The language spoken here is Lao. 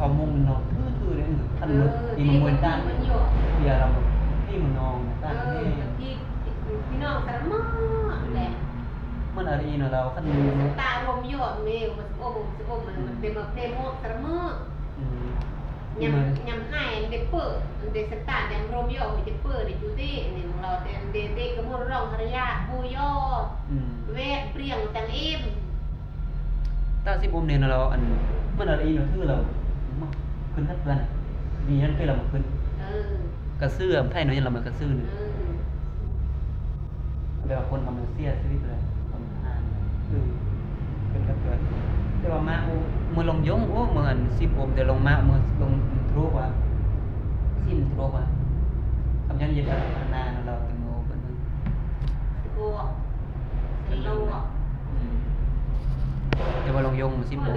ປະມົງເນາະ ຖືໆເດ້ ຄັນ ເອີ ມີມັນມ່ວນຕານ ມັນຢູ່ ເບຍລາວ ພີ່ມັນນ້ອງຕານ ເອີ ແທ້ ພີ່ ພີ່ນ້ອງສະລະເໝີແຫຼະ ມັນອາລີເນາະລາວ ຄັນມີ ສະຕາລົມຢູ່ ແມ່ ມັນອມ ອມ ອມ ມັນເປັນມາເພມອກສະລະເໝີ ອືມ ຍາມ ຍາມໄຫ້ ມັນໄດ້ເປີ ມັນໄດ້ສະຕາ ຍາມລົມຢູ່ ມັນໄດ້ເປີໄດ້ຢູ່ເດ້ ນີ້ຂອງລາວ ແຕ່ເດັກກໍໝົດຮ້ອງຮະລະຍາ ບູຢໍ ອືມ ແວດ ປຽງ ຕັງເອມ ຕາຊິບອົມແນ່ນະລາວ ອັນ ມັນອາລີນະ ຄືລາວ ມາຂຶ້ນກັບເພື່ອນ ມີນັ້ນຄືລາວມາຂຶ້ນ ເອີ ກະຊື່ ໄທເນາະ ລາວມາກະຊື່ ເອີ ແບບວ່າຄົນເຮົາມັນເສຍຊີວິດເລີຍ ຄົນທະຫານ ເອີ ຂຶ້ນກັບເພື່ອນ ແຕ່ວ່າມາ ໂອ້ ມື້ລົງຢົງ ໂອ້ ມື້ອັນຊິບອົມ ແຕ່ລົງມາ ມື້ລົງທຣູກວ່າ ຊິມທຣູກວ່າ ຄຳຍັນເຢັນກັບນານະລາວ ແຕ່ມື້ໂອ້ ເພິ່ນ ໂອ້ ເປັນໂລ ອືມ ແຕ່ວ່າລົງຢົງ ຊິບອົມ